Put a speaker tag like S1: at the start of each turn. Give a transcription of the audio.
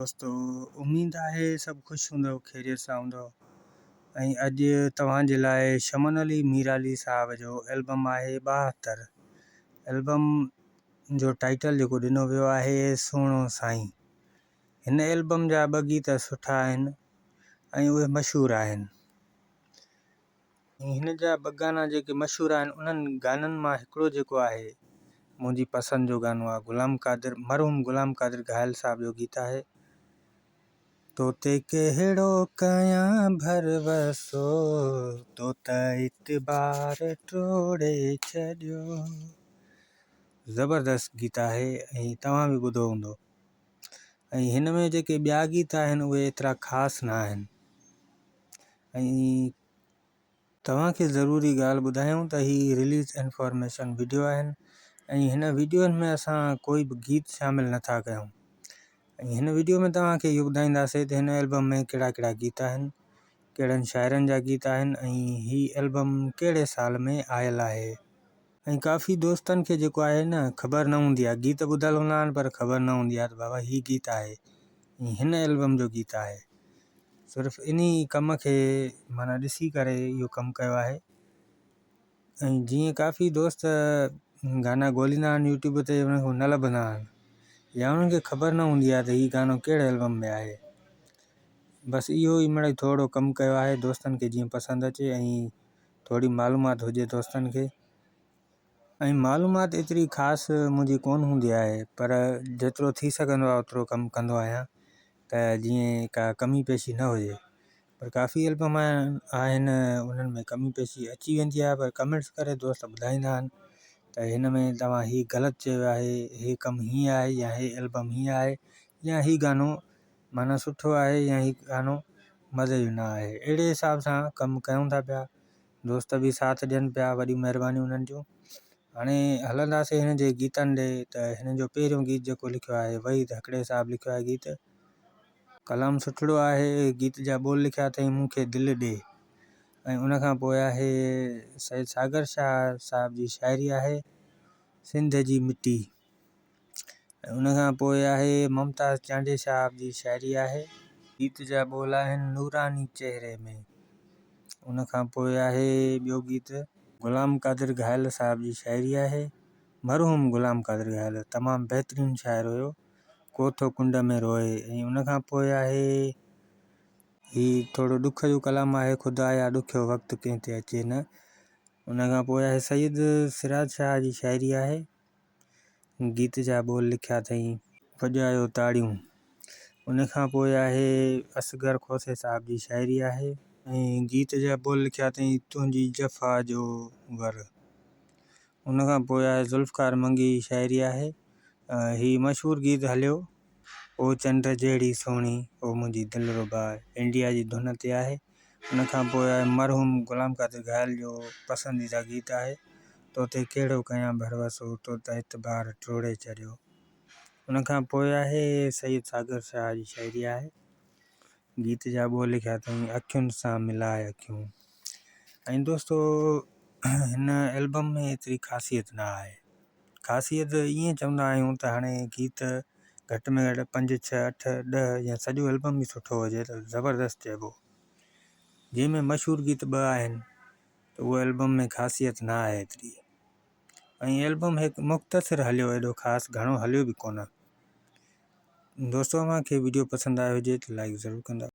S1: دوستو اميد آهي سڀ خوش هوندؤ خيريت سان هوندؤ ۽ اڄ توهان جي لاء شمن علي ميرالي صاحب جو البم آهي 72 البم جو ٽائيٽل جيڪو ڏنو ويو آهي سهڻو سائين هن البم جا ٻه گيت سٺا آهن ۽ اهي مشهور آهن. ۽ هن جا ٻه گانا جيڪي مشهور آهن انهن گانن مان هڪڙو جيڪو آهي منهنجي پسند جو گانو آهي غلام قادر مرحوم غلام قادر گهايل صاحب جو گيت آهي تو تي ڪهڙو ڪيان ڀروسو تو ته اعتبار ٽوڙي ڇڏيو زبردست گيت آهي ۽ توهان به ٻڌو هوندو ۽ هن ۾ جيڪي ٻيا گيت آهن اهي ايترا خاص نه آهن ۽ توهان کي ضروري ڳالهه ٻڌايون ته هي رليز انفارميشن وڊيو آهن ۽ هن وڊيوئن ۾ اسان ڪوئي به گيت شامل نٿا ڪيون ۽ هن وڊيو ۾ توهان کي اهو ٻڌائينداسين ته هن البم ۾ ڪهڙا ڪهڙا گيت آهن ڪهڙن شاعرن جا گيت آهن ۽ هي البم ڪهڙي سال ۾ آيل آهي. ۽ ڪافي دوستن کي جيڪو آهي نه خبر نه هوندي آهي گيت ٻڌل هوندا آهن پر خبر نه هوندي آهي ته بابا هي گيت آهي ۽ هن البم جو گيت آهي صرف انهي ڪم کي معنيٰ ڏسي ڪري اهو ڪم ڪيو آهي ۽ جيئن ڪافي دوست گانا ڳوليندا آهن يوٽيوب تي انهن کي نه لڀندا آهن يا انهن کي خبر نه هوندي آهي ته هي گانو ڪهڙي البم ۾ آهي بس اهو ئي مڙئي ٿورو ڪم ڪيو آهي دوستن کي جيئن پسند اچي ۽ ٿوري معلومات هجي دوستن کي ۽ معلومات ايتري خاص منهنجي ڪونه هوندي آهي پر جيترو ٿي سگهندو آهي اوترو ڪم ڪندو آهيان ته جيئن ڪا ڪمي پيشي نه هجي پر ڪافي البم آهن انهن ۾ ڪمي پيشي اچي ويندي آهي پر ڪمينٽس ڪري دوست ٻڌائيندا آهن ته هن ۾ توهان هي غلط چيو آهي هي ڪم هيئن آهي يا هي البم هيئن آهي يا هي گانو معنيٰ سٺو آهي يا هي گانو مزي جو نه آهي اهڙي حساب سان ڪم ڪيون ٿا پيا دوست به ساٿ ڏين پيا وڏيون مهربانيون انهن جون هاڻي هلنداسين هن جي گيتن ڏي ته هن جو پهريون گيت جيڪو لکيو آهي وحيد هڪڙي صاحب لکيو آهي گيت ڪلام سٺڙو آهي گيت جا ٻول لکيا اٿئي مون کي دل ڏي ۽ ان کان پوء آهي سيد ساگر شاهه صاحب جي شاعري آهي سنڌ جي مٽي ۽ ان کان پوء آهي ممتاز چانڊيي صاحب جي شاعري آهي. گيت جا ٻول آهن نوراني چهري ۾. ان کان پوء آهي ٻيو گيت. غلام قادر گهايل صاحب جي شاعري آهي. مرحوم غلام قادر گهايل تمام بهترين شاعر هيو. ڪو ٿو ڪنڊ ۾ روئي ۽ ان کان پوء آهي. هي ٿورو ڏک جو ڪلام آهي خدايا ڏکيو وقت ڪنهن تي اچي نه. ان کان پوء آهي سيد سراج شاهه جي شاعري آهي. گيت جا ٻول لکيا اٿئين. وڄايو تاڙيون. ان کان پوء آهي اصغر کوسي صاحب جي شاعري آهي. ۽ گيت جا ٻول لکيا اٿئين تنهنجي جفا جو ور. ان کان پوء آهي ذوالفقار منگي جي شاعري آهي. هي مشهور گيت هليو او چنڊ جهڙي سهڻي او منهنجي دلربا انڊيا جي ڌن تي آهي. ان کان پوء آهي مرحوم غلام قادر گهايل جو پسنديده گيت آهي تو تي ڪهڙو ڪيان ڀروسو تو ته اعتبار ٽوڙي ڇڏيو. ان کان پوء آهي سيد ساگر شاهه جي شاعري آهي گيت جا ٻول لکيا اٿائين اکين سان ملاء اکيون ۽ دوستو هن البم ۾ ايتري خاصيت نه آهي خاصيت ائين چوندا آهيون ته هاڻي گيت گهٽ ۾ گهٽ پنج ڇهه اٺ ڏهه يا سڄو البم به سٺو هجي ته زبردست چئبو جنهن ۾ مشهور گيت ٻه آهن ته اهو البم ۾ خاصيت نه آهي ايتري ۽ البم هڪ مختصر هليو ايڏو خاص گهڻو هليو به ڪونه دوستو اوهان کي وڊيو پسند آيو هجي ته لائڪ ضرور ڪندا.